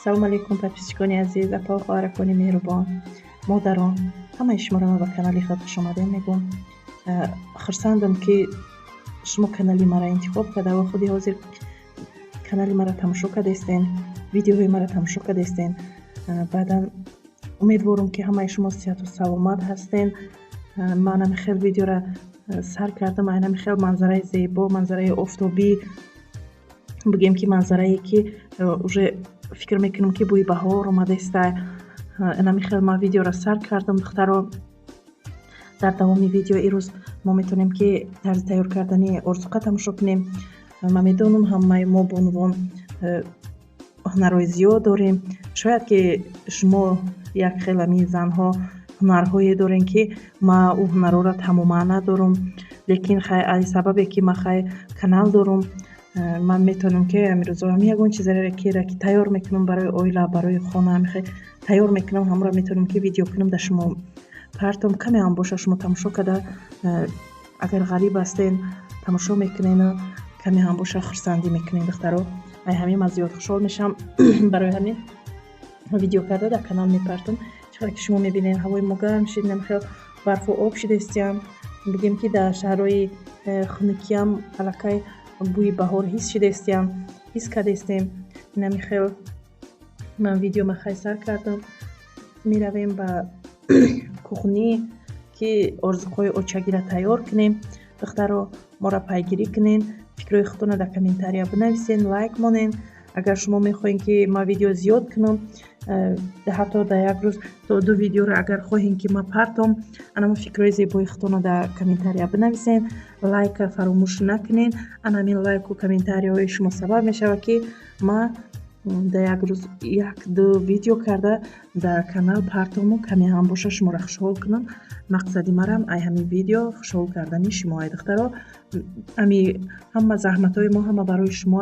Салом алейкум, подписчикони азиз, апа, хоҳаракони меҳрубон, модарон, ҳамаи шуморо ман ба канали худ хушомадед мегӯям. Хурсандам, ки шумо канали маро интихоб карда ва худи ҳозир канали маро тамошо кардаистен, видеоҳои маро тамошо кардаистен. Баъдан умедворам, ки ҳамаи шумо сиҳату саломат ҳастен. Ман ҳами хел видеоро сар кардам, айнами хел манзараи зебо, манзараи офтобӣ, бигем ки манзарае ки уже фикр мекунам, ки бӯи баҳор омадаиста. Инами хел ман видеоро сар кардам, духтаро. Дар давоми видео ирӯз мо метавонем, ки тарзи тайёр кардани орзуқа тамошо кунем. Ман медонам, ҳамаи мо бонувон ҳунарҳои зиёд дорем. Шояд ки шумо як хел ҳамин занҳо ҳунарҳое дорем, ки ман ӯ ҳунарҳоро тамоман надорам, лекин хай, аз сабабе ки ман хай канал дорам, ман метавонам, ки ҳамирӯзо ҳами ягон чизеро ки тайёр мекунам барои оила, барои хона, ҳамихел тайёр мекунам, ҳамонро метавонам, ки видео кунам, дар шумо партом. Каме ҳам боша, шумо тамошо карда, агар ғариб ҳастен, тамошо мекунен, каме ҳам боша, хурсандӣ мекунен. Духтаро, ай ҳамин ман зиёд хушҳол мешавам. Барои ҳамин видео карда дар канал мепартам. Чӣ ки шумо мебинед, ҳавои мо гарм шид, намхел барфу об шидаистиям. Бигем, ки дар шаҳрҳои хунукиам аллакай бӯи баҳор ҳис шидаистиям, ҳис кардаистем. Инами хел ман видео махай сар кардам. Меравем ба кухнӣ, ки орзуқҳои очагиро тайёр кунем. Духтаро, моро пайгирӣ кунен, фикрҳои худтонро дар комментария бинависен, лайк монен. Агар шумо мехоҳем, ки ман видео зиёд кунам, ҳатто дар як рӯз то ду видеоро агар хоҳем, ки ман партом, анамо фикрҳои зебои худтонро дар комментария бинависен, лайка фаромӯш накунен. Ана ҳамин лайку комментарияҳои шумо сабаб мешавад, ки ман дар як рӯз як ду видео карда дар канал партому, каме ҳам боша, шуморо хушҳол кунам. Мақсади марам ай ҳамин видео хушҳол кардани шумо ай, духтаро. Ами ҳама заҳматҳои мо ҳама барои шумо.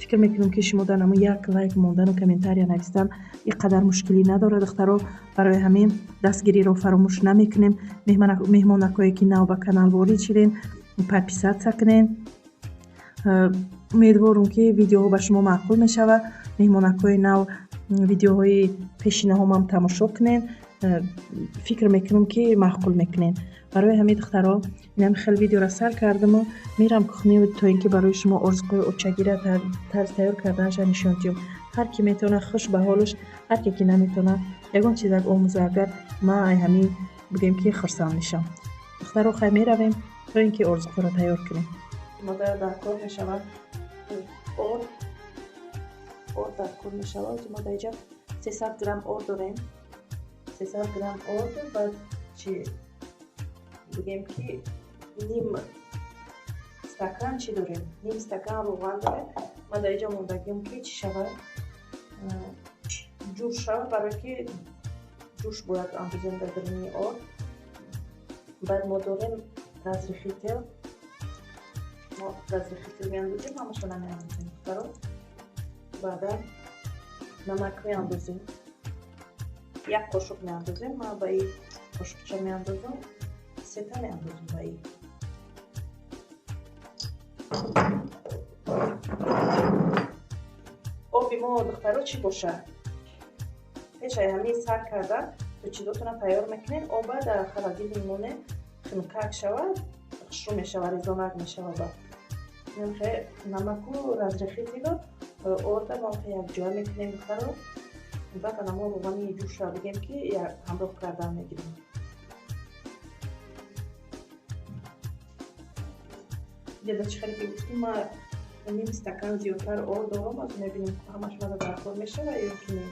Фикр мекунам, ки шумо дар намо як лайк мондану комментария навистан ин қадар мушкилӣ надорад, духтаро. Барои ҳамин дастгириро фаромӯш намекунем. Меҳмонакое, ки нав ба канал ворид шиден, подписаться кунен. Умедворум, ки видеоҳо ба шумо маъқул мешавад. Меҳмонакҳои нав видеоҳои пешинаҳомам тамошо кунен, фикр мекунам, ки маъқул мекунен. Барои ҳамин, духтаро, инам хел видеоро сар кардаму мерам кухни, то ин ки барои шумо орзуқҳои очагиро тарзи тайёр карданаша нишон диҳам. Ҳар ки метавонад, хуш ба ҳолаш, ҳар ке ки наметавонад, ягон чизак омӯза агар, ман ай ҳамин бигем, ки хурсанд мешавам. Духтаро, хай, меравем, то ин ки орзуқҳоро тайёр кунем. Модар дар кор мешавад орд, орд дар кор мешавад. Мо дар инҷа 300 грамм орд дорем, 300 грамм орд. Баъд чи бигем, ки ним стакан чӣ дорем, ним стакан равған дорем. Ман дар инҷа мондагим, ки чӣ шавад, ҷӯш шавад, барое ки ҷӯш бояд андозем дар даруни орд. Баъд мо дорем разрыхлитель, мо разрыхлитель меандозем, ҳамаша намеандозем, духтаро. Баъдан намак меандозем, як қошуқ меандозем. Ман ба и қошуқча меандозам, сета меандозам ба и. Оби мо, духтаро, чӣ бошад? Пешаи ҳамин сар карда, то чизотона тайёр мекунем, оба дар холодильник монем, хунукак шавад, хушрӯ мешавад, резонак мешавад. Ба намаку разрыхлителу орда мо якҷоя мекунем, духтаро. Баъд анамо равғани ҷӯшра, бигем ки, ҳамроҳ кардан мегирем. Деда, чӣ хеле ки гуфтим, ма ним стакан зиёдтар орд дорам. Аз мебинем, ҳамаш мада даркор мешавад ё ки не.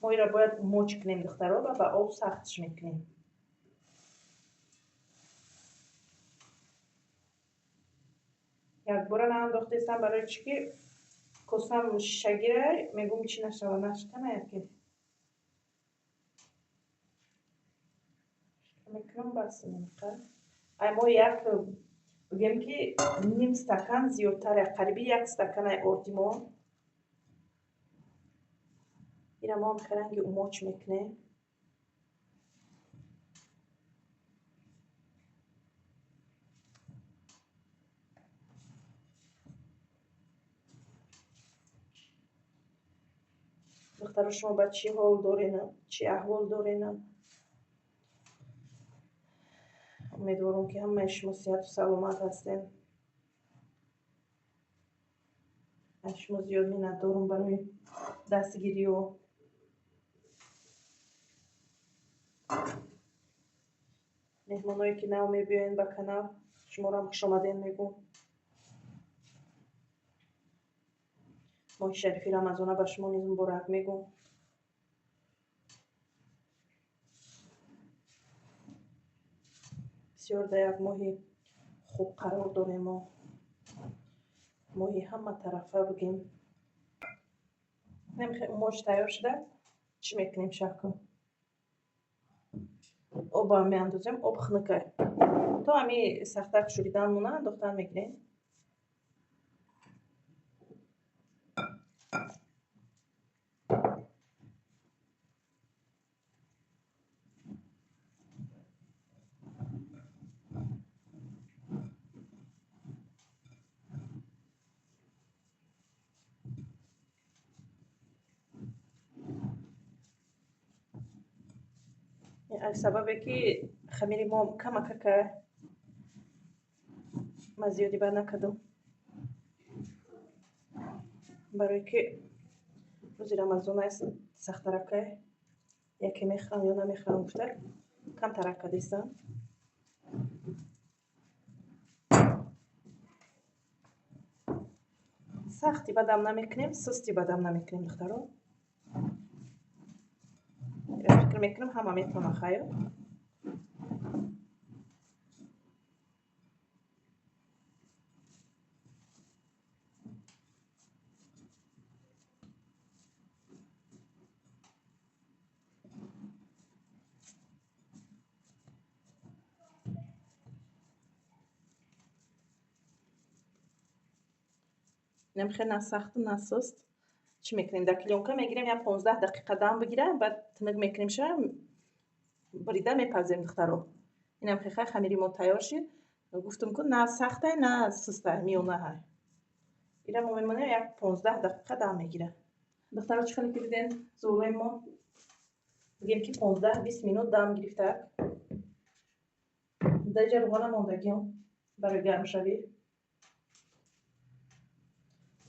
Мо инро бояд моч кунем, духтаро, ва ба об сахтш мекунем. Якбора наандохтестам, барои чӣ ки косам шишагира, мегӯм, чӣ нашава, нашканаяд, ки мекунам. Бас, ай мо як, бигем ки, ним стакан зиёдтар, қариби як стаканай орди мо. Ира мо ҳам ранги умоч мекунем. Духтаро, шумо ба чӣ ҳол доренам, чӣ аҳвол доренам? Умедворам, ки ҳамаи шумо сиҳату саломат ҳастед. Аз шумо зиёд миннатдорам барои дастгириё. Меҳмоное, ки нав мебиёед ба канал, шуморо хушомадед мегӯм. Моҳи шарифи Рамазона ба шумо низ муборак мегӯм. Бисёр дар як моҳи хуб қарор дорем мо. Моҳи ҳама тарафа бигем. Мош тайёр шуда, чӣ мекунем, шакл? Оба меандозем, об хунукай. То ҳами сахтак шуридан мона андохтан мегирем. Аз сабабе ки хамири мо камакака, ман зиёдӣ бад накардам, барое ки рӯзи Рамазон аст, сахтаракай, яке мехӯрам ё намехӯрам гуфта, камтарак кардистам. Сахти бадам намекунем, сусти бадам намекунем, духтаро. Фикр мекунам, ҳама метавона хайр. Инам хеле на сахту, на суст. Чӣ мекунем? Дар клёнка мегирем, як 15 дақиқа дам бигира, баъд тунук мекунем, ша бурида мепазем, духтаро. Инам хеле хамири мо тайёр шид. Гуфтум ку, на сахтай, на сустай, миёнаҳай. Ира мо мемонем, як 15 дақиқа дам мегира. Духтаро, чӣ хеле ки диден, зӯлои мо, бигем ки, 15-20 минут дам гирифтак. Дар ҷа равғана мондагиам барои гармшавӣ.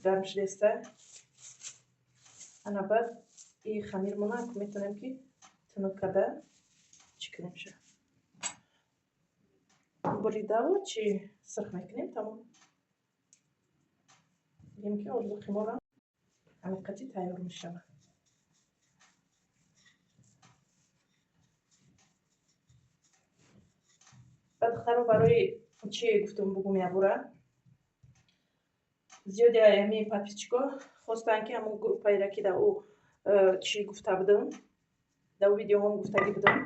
Гарм шудеста. Ана баъд и хамирмона метавонем, ки тунук карда, чӣ кунем, ша буридаву чи сирх мекунем, тамом. Бигем ки орзуқи моро ҳамиқати тайёр мешавад. Баъд, духтаро, барои чӣ гуфтум, бугум ябора. Зиёди ами подписчико хостанд, ки ҳамон группаеро, ки дар ӯ чӣ гуфта будам, дар ӯ видеоҳом гуфтагӣ будам,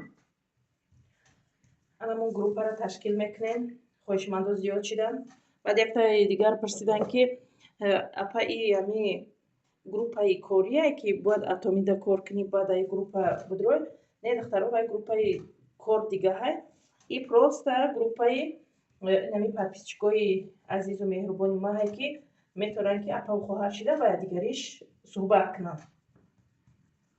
анамон группаро ташкил мекунем. Хоҳишмандо зиёд шиданд. Баъд яктаи дигар пурсиданд, ки апа, и ами группаи корие, ки бояд атомида кор кунӣ, бояд ай группа будрой? Не, духтаро, вай группаи кор дигаҳай. И просто группаи инами подписчикои азизу меҳрубони маҳай, ки метавонанд, ки апаву хоҳар шида ба якдигариш суҳбат кунанд.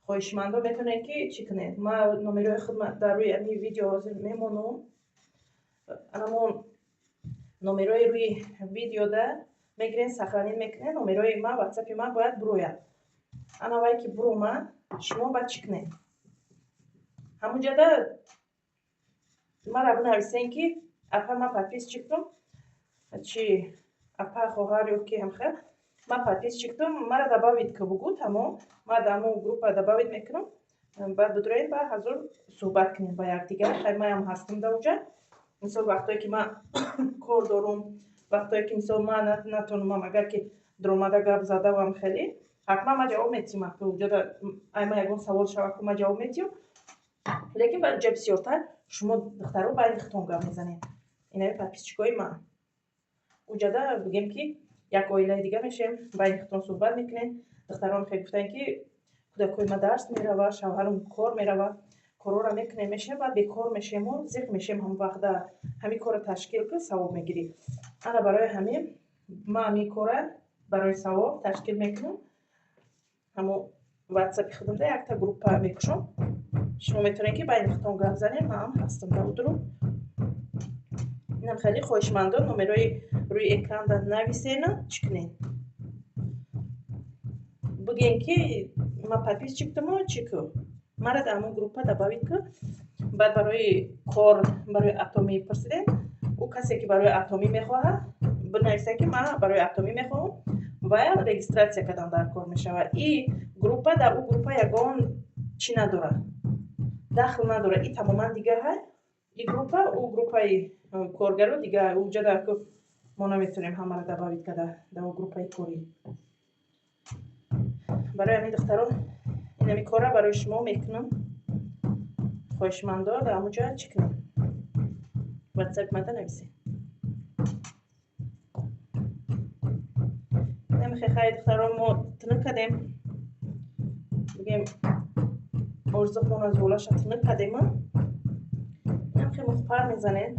Хоҳишмандо метавонед, ки чӣ кунед, ман номерои худ дар рӯи ами видео ҳозир мемонам. Анамон номерои рӯи видеода мегирен, сохранить мекунед. Номерои ман, ватсапи ман бояд бурояд. Ана вай ки буромад, шумо бояд чӣ кунед? Ҳамунҷода мара бинависен, ки апа, ман подписчиктум, чи апа, хоҳар ё ки ҳамхел, ман подписчиктум, мара добавить ка бугӯ, тамом. Ман дар ҳамон группа добавить мекунам. Баъд бидроем, ба ҳазор суҳбат кунем ба якдигар. Хай, маям ҳастам дар уҷа. Мисол, вақтое ки ман кор дорум, вақтое ки, мисол, ман натонумам, агар ки дуромада гап задавам, хеле ҳатман ман ҷавоб метиҳам. Уҷода ай ман ягон савол шава ку, ман ҷавоб метиҳам. Лекин ба ҷа бисёртар шумо, духтаро, байни худтон гап мезанед. Инави подписчикои ман уҷада, бигем ки, як оилаи дига мешавем, байни худтон суҳбат мекунем. Духтарон хеле гуфтанд, ки Кӯдакҳои ма дарс мерава, шавҳарам кор мерава, корҳоро мекунем, мешем, баъд бекор мешему зиқ мешем. Ҳам вақта ҳамин корро ташкил ки савоб мегирӣ. Ана барои ҳамин ман ҳамин корра барои савоб ташкил мекунам. Ҳамо ватсапи худамда якта группа мекушам. Шумо метавонед ки байни худтон гап занем, ман ҳам ҳастам дар удурум. Инам хеле хоҳишмандон номерои рӯи экранда нависена, чӣ кунед? Бигӯен ки ман подписчиктаму чӣ ку? Мара дар ҳамон группа добавить ку. Баъд барои кор, барои атомӣ пурсидем. Ӯ касе ки барои атомӣ мехоҳад, бинависа ки ман барои атомӣ мехоҳам ва регистрация кардан дар кор мешавад. И группа дар ӯ группа ягон чӣ надорад, дахл надорад. И тамоман дигар ҳай. И группа, ӯ группаи коргаро дигар, ӯ ҷа дар мо наметавонем ҳамаро добавить карда дар ӯ группаи корӣ. Барои ҳамин духтаро инами корра барои шумо мекунам. Хоҳишмандо дар ҳамон ҷо чӣ кунем? WhatsApp мада нависед. Намехе хай духтаро мо тинук кардем. Бигем орзуқмон аз болаша тинук кардем. Намехе мухпар мезанем.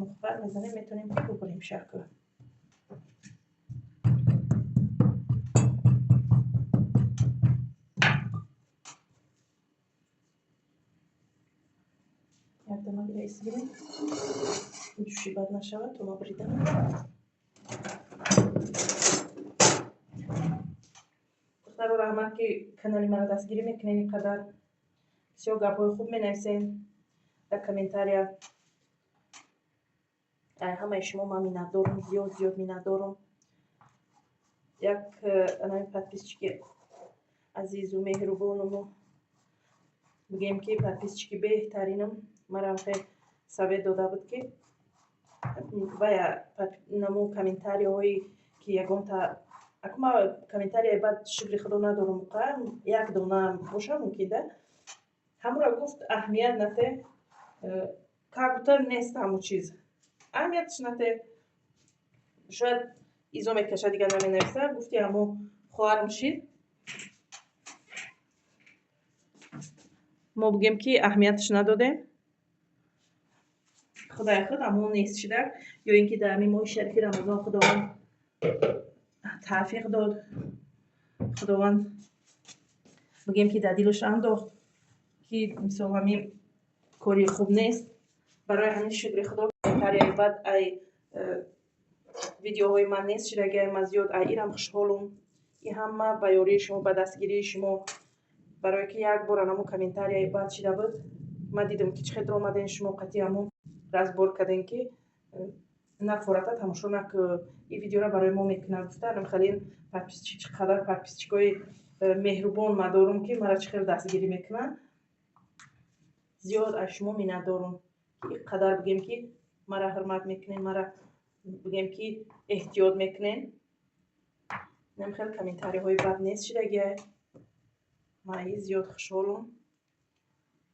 Мухпар мезанем, метавонем ки бубурем шакл. Якдама гирем. Ҷӯши бад нашавад, то ма буридам. Духтаро раҳмат ки канали маро дастгирӣ мекунед ин қадар. Бисёр гапҳои хуб менависед дар комментария. Ҳамаи шумо ман миннатдорум, зиёд зиёд миннатдорум. Як анами подписчики азизу меҳрубонуму бигем ки подписчики беҳтаринам марам хеле совет дода буд ки вая наму комментарияҳое ки ягонта аку ма комментарияи бад шукри худо надорум, як дона боша мумкин да. Ҳамура гуфт аҳамият нате, как будто нест ҳамун чиз. Аҳамияташ нате. Шояд изо мекашад, дигар наменависа. Гуфти ҳамун хоҳарам шид. Мо бигем ки аҳамияташ надодем. Худои худ ҳамон нест шидак, ё ин ки дар ҳамин моҳи шарифи Рамазон Худованд тавфиқ дод. Худованд бигем ки дар дилаш андохт ки мисол ҳамин кори хуб нест. Барои ҳамин шукри Худо комментарияи бад ай видеоҳои ман нест шидагиай, ман зиёд ай ирам хушҳолум. И ҳама ба ёрии шумо, ба дастгирии шумо. Барое ки як бор анамун комментарияи бад шида буд, ман дидам ки чӣ хел омаден шумо қатъи ҳамун разбор кардем ки нафората тамошо наку, ин видеоро барои мо мекунад гуфта. Хеле подписчик, чӣ қадар подписчикои меҳрубон ман дорум ки мара чӣ хел дастгирӣ мекунанд. Зиёд аз шумо миннатдорум ки ин қадар бигем ки мара ҳурмат мекунед, мара бигем ки эҳтиёт мекунед. Инам хел комментариҳои бад нест шидагиай. Ман ин зиёд хушҳолум.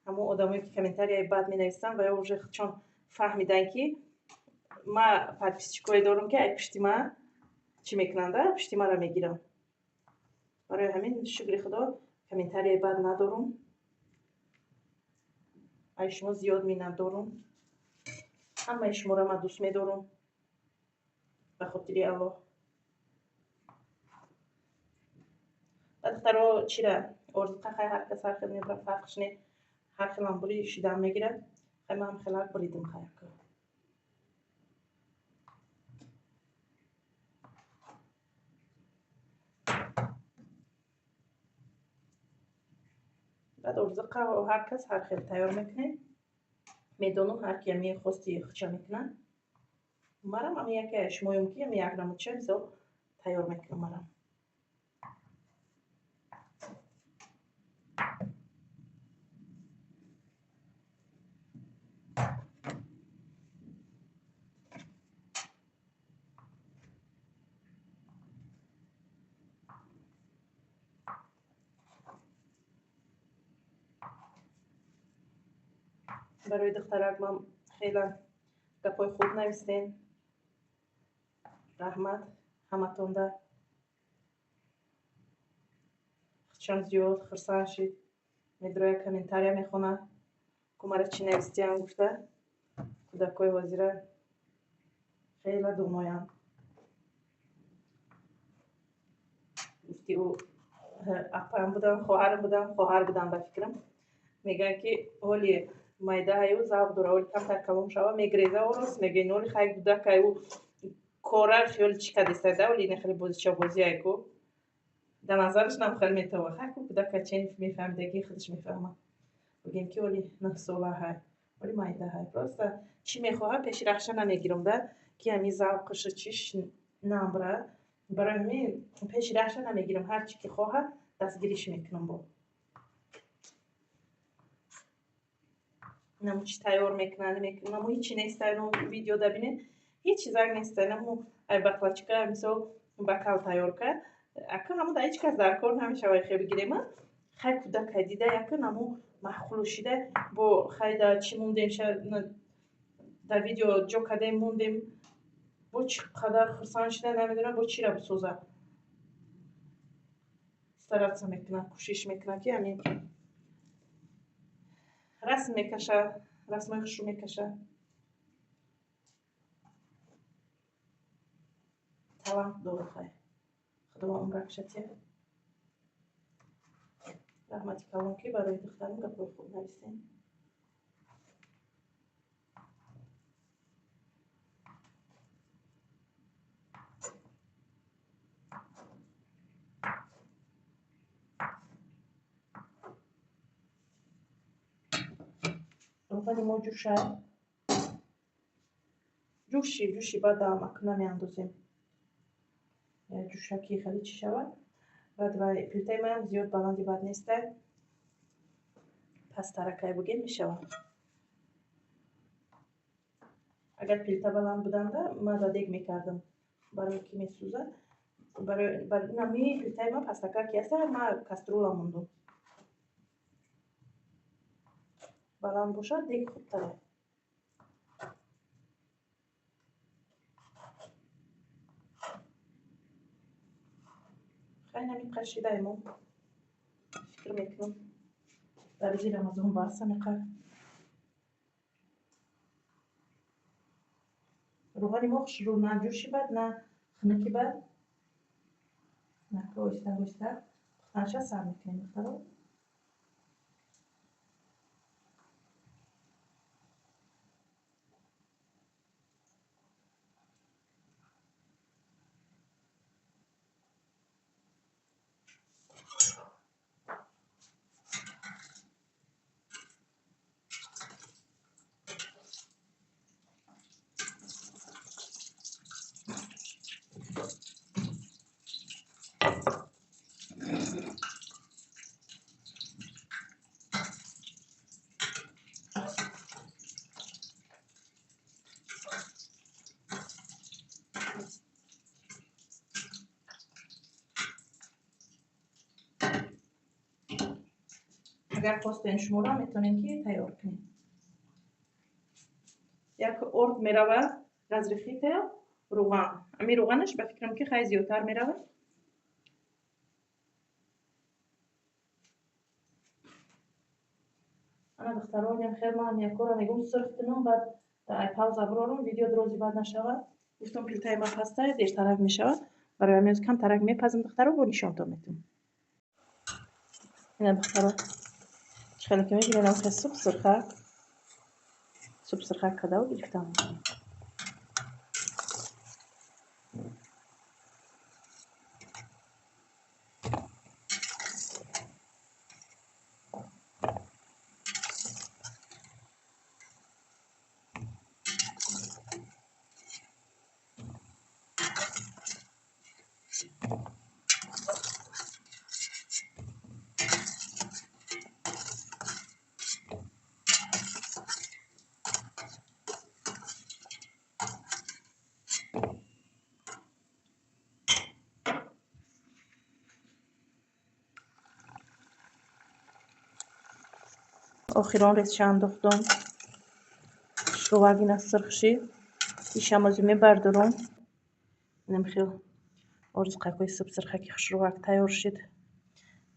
Ҳамон одамое ки комментарияи бад менависанд ва ё уже чон фаҳмиданд ки ма подписчикое дорум ки ай пушти ман чӣ мекунанд, пушти маро мегиранд. Барои ҳамин шукри Худо комментарияи бад надорум. Ай шумо зиёд миннатдорум. Ҳамаи шуморо ман дӯст медорум ба хотири Аллоҳ. Ба духтаро чира орзуқа хай ҳар кас ҳар хел мебарад, фарқш не, ҳар хелам бури шидан мегирад. Хай ман хелак буридим хаяку. Баъд орзуқа ҳар кас ҳар хел тайёр мекунед. Медонам ҳар ки ами хости хуча мекунад. Марам ами яке шумоём ки ами як намудча мисол тайёр мекунам марам. Барои духтарак ман хеле гапҳои хуб навистем. Раҳмат ҳаматонда. Чам зиёд хурсанд шид. Медроя комментария мехонад. Ку мара чӣ навистиям гуфта. Кӯдакҳои ҳозира хеле доноянд. Гуфти ӯ апаам будан, хоҳарам будан, хоҳар будан ба фикрам. Мегӯянд ки ҳоли майдааю завқ дора, ҳоли камтар калон шава мегреза, рост мегӯян, ҳоли хай кӯдакай ӯ кора хиёли чӣ кадистада, ҳоли ина хеле бозичабозиай ку. Дар назараш нам хеле метова. Хай ку кӯдака чен мефаҳмидаги худаш мефаҳмад. Бигем ки ҳоли 9 сола ҳай, ҳоли майда ҳай. Просто чӣ мехоҳад пеши рахша намегирам да, ки ҳами завқашу чиш намбра. Барои ҳамин пеши рахша намегирам, ҳар чӣ ки хоҳад дастгириш мекунам бо. Наму чӣ тайёр мекунад, намекунад, наму ҳеҷ чи неста, ну видео да бинед, ҳеҷ чизак неста, наму ай баклачка мисол бакал тайёр кард. Ака ҳаму да ҳеҷ кас дар кор намешавад хе бигирема. Хай кӯдакай дида яка наму маъқулу шида бо хай да чӣ мондем дар видео ҷо кардем мондем, бо чӣ қадар хурсанд шида намедонам бо чиро бисозад. Стараться мекунад, кӯшиш мекунад ки ҳамин расм мекашад, расмҳои хушрӯ мекашад. Талант дорад хай. Худо умракша тиҳад. Раҳмати калон ки барои духтарам гапҳои хуб нависем. Равғани мо ҷӯшад. Ҷӯши, ҷӯши баъд дамак намеандозем. Ҷӯшаки хеле чӣ шавад. Баъд вай плитаи маам зиёд баланди бад нестай. Пасттаракай бугем мешавад. Агар плита баланд буданда ман дар дег мекардам. Барои ки месӯзад. Барои нами плитаи ман пастака ки аста, ман кастрюла мондум. Баланд бошад, дег хубтар. Хай намиқар шидаи мо. Фикр мекунам. Дар рӯзи Рамазон бас ҳамиқар. Равғани мо хушрӯ на ҷӯши бад, на хунуки бад. Нака оҳиста оҳиста пухтанша сар мекунем духтаро. Агар хостен шуморо метавонем ки тайёр кунем. Як орд меравад разрихита равған. Ами равғанаш ба фикрам ки хай зиёдтар меравад. Ана духтаро, инам хел ман якора мегум сурх кунам, баъд ай пауза бирорам, видео дрози бад нашавад. Гуфтам плитаи ман паста дертарак мешавад. Барои ҳамин камтарак мепазам духтаро, бо нишонтон метавонам. Ина духтаро, хеле ки мебинем хеле суб сурхак, суб сурхак кардаву гирифтам. Охирон резча андохтам. Шӯвагина сурх шид. Ишамозӣ мебардорам. Инам хел орзуқакҳои субсурхаки хушрӯвак тайёр шид.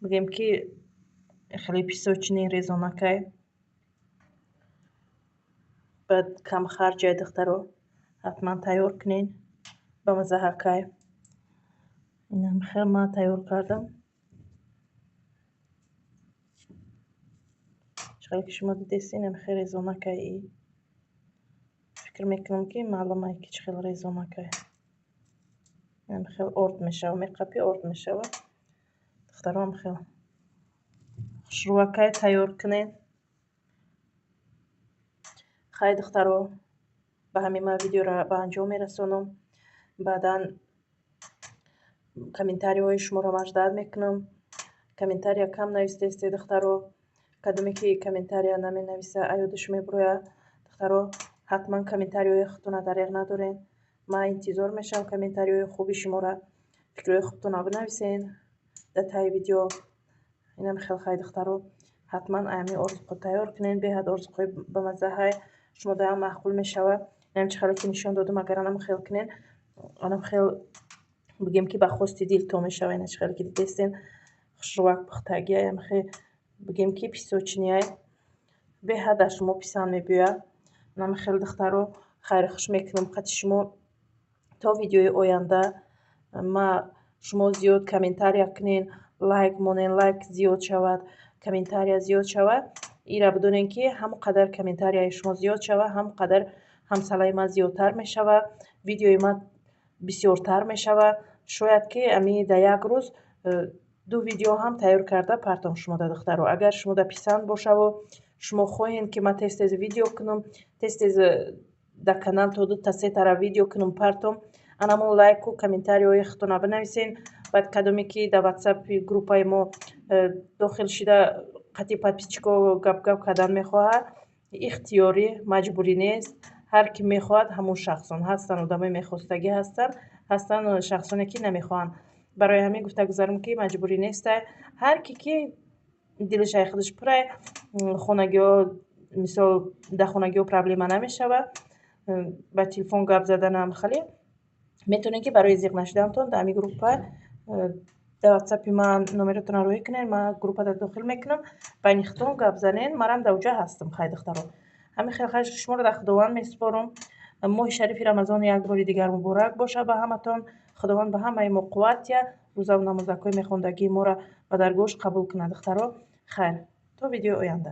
Бигем, ки хеле песочный резонакай. Баъд камхарҷай, духтаро, ҳатман тайёр кунен, ба маззаҳакай. Инам хел ман тайёр кардам. Чӣ ки шумо дидестин, инам хел резонакай. Фикр мекунам, ки маълумае, ки чӣ хел резонакай. Инам хел орд мешава, меқапӣ, орд мешава. Духтаро, ам хел хушрӯакай тайёр кунед. Хай, духтаро, ба ҳамин ман видеоро ба анҷом мерасонам. Баъдан комментариҳои шуморо ман ждать мекунам. Комментария кам нависдесте, духтаро. Кадоме ки комментария наменависа, аёдаш мебурояд. Духтаро, ҳатман комментариҳои худтона дареғ надорен. Ман интизор мешавам комментариҳои хуби шуморо. Фикрҳои худтона бинависен дар таи видео. Инам хел. Хай, духтаро, ҳатман аями орзуқҳо тайёр кунед. Беҳад орзуқҳои бамаззаҳай, шумо даам маъқул мешавад. Инам чӣ хеле ки нишон додам, агар анам хел кунед, анам хел, бигем, ки ба хости дилтон мешавад. Ина чӣ хеле ки дидестен, хушрӯак пухтагиай, амхе, бигем, ки песочный ай, беҳад аз шумо писанд мебиёяд. Инам хел, духтаро, хайру хуш мекунам қати шумо то видеои оянда. Ма шумо зиёд комментария кунен, лайк монен, лайк зиёд шавад, комментария зиёд шавад. Ира бидонем, ки ҳамон қадар комментарияи шумо зиёд шавад, ҳамон қадар ҳамсалаи ман зиёдтар мешавад, видеои ман бисёртар мешавад. Шояд ки ами дар як рӯз ду видео ҳам тайёр карда партом шумо да, духтаро. Агар шумо да писанд бошаву шумо хоҳед, ки ман тез тез видео кунам, тез тез дар канал то дута сетара видео кунам партом, анамон лайку комментариҳои худтона бинависен. Баъд кадоме ки дар ватсапи группаи мо дохил шида, қати подписчико гап-гап кардан мехоҳад, ихтиёрӣ, маҷбурӣ нест. Ҳар ки мехоҳад, ҳамон шахсон ҳастанд. Одамои мехостагӣ ҳастанд, ҳастанд шахсоне, ки намехоҳанд. Барои ҳамин гуфта гузарам, ки маҷбурӣ нестай. Ҳар ки ки дилаш ай худаш пурай, хонагиҳо, мисол, дар хонагиҳо проблема намешавад ба телефон гап заданам. Хеле метавонед, ки барои зиқ нашиданатон дар ҳамин группа дар ватсапи ман номератонро роҳӣ кунед, ман группада дохил мекунам, байни худтон гап занед, манам дар оҷа ҳастам. Хай, духтаро, ҳамин хел. Хай, шуморо дар Худованд месупорам. Моҳи шарифи Рамазон як бори дигар муборак бошад ба ҳаматон. Худованд ба ҳамаи мо қувват диҳад, рӯзаву намозакҳои мехондагии моро ба даргоҳаш қабул кунад. Духтаро, хайр, то видеои оянда.